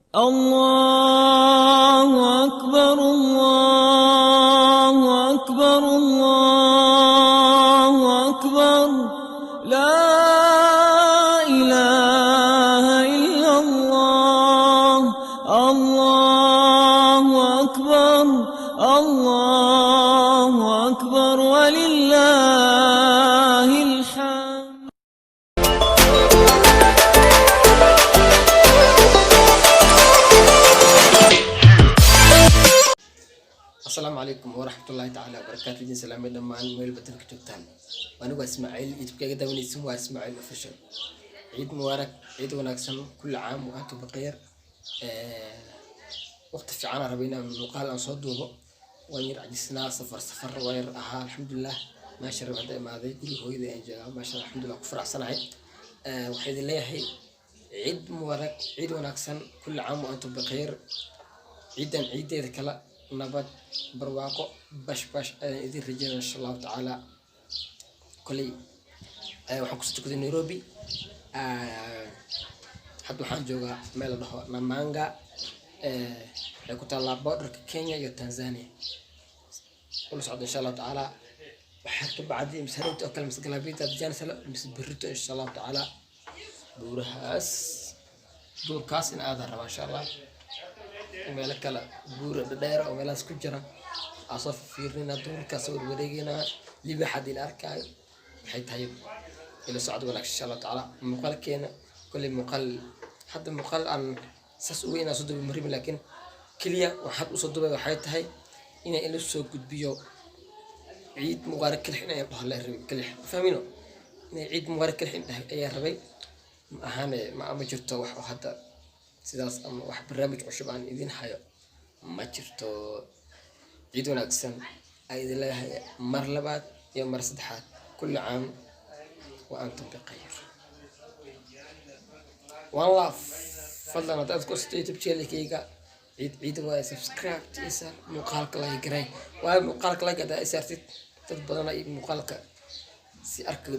الله أكبر، الله أكبر، الله أكبر، لا إله إلا الله، الله أكبر، الله أكبر، ولله الحمد. Asalaamu calaykum waraxmatullaahi tacaala wabarakaatu. Idin salaamay dhammaan meel badan ka joogtaan. Anigu waa Ismaaciil, YouTube-kayga daawanaysin waa Ismaaciil Official. Ciid mubaarak, ciid wanaagsan، كل عام وأنتم بخير. Waqti fiican aan rabay inaan muuqaal aan soo duubo, waan yar cajisnaa, safar safar waan yar ahaa. Alxamdulilah, meesha rab hadda imaaday, guriga hooyada ayaan joogaa. Maasha, alxamdulilah, ku faraxsanahay. Waxaa idin leeyahay ciid mubaarak, ciid wanaagsan، كل عام وأنتم بخير. Ciidan ciideeda kale nabad, barwaaqo, bash bash ayaan idin rajeynaya, insha Allahu tacaala. Koley waxaan kusoo tukaday Nairobi. Hadda waxaan joogaa meel la dhaho Namanga. Waxay ku taallaa borderka Kenya iyo Tanzania. Ula socda, insha Allahu tacaala. Waxaa ka bacdi mise harooti oo kale mise galabita jansalo mise berrito, insha Allahu tacaala, buurahaas duurkaas in aadan rabaa, insha Allah. Meelo kale buura dhadheer oo meelahaas ku jira aa soo fiirina, duurkaas warwareegeynaa, libax haddii la arkaayo maxay tahay. Ila socod wanaagsan, insha Allahu tacaala. Muuqaalkeena kolley muuqaal hadda muuqaal aan saas ugu inaan soo duubay maribin, laakiin keliya waxaad usoo duubay waxay tahay inay ila soo gudbiyo ciid mubaarak kelix inay dhaho la rabay kelix, fahmino, inay ciid mubaarak kelix in dhahay ayaa rabay. Ma ahaane ma jirto wax oo hadda sidaas ama wax barnaamij cusub aan idin hayo ma jirto. Ciid wanaagsan ay idin leeyahay mar labaad iyo mar saddexaad. كل عام وأنتم بخير، one love. Fadlan haddaad ku cusubto YouTube channelkayga, ciid ciid waaye, subscribe isa, muuqaalka like garay, waayo muuqaalka like haddaa isaartid, dad badan ay muuqaalka si arka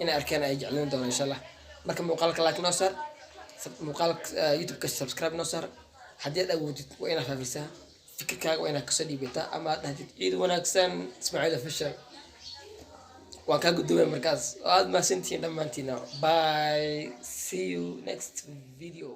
inay arkeen ay jeclaan doonaan, insha Allah. Marka muuqaalka like noo saar, muuqaalka YouTube-ka subscribe noo saar. Haddii aad awoodid, waa inaad faafisaa fikirkaaga, waa inaad kasoo dhiibataa ama aad dhahdid "Ciid wanaagsan, Ismaaciil Official". Waan kaa gudubay markaas. Aad mahadsantihiin dhammaantiina. Bye, see you next video.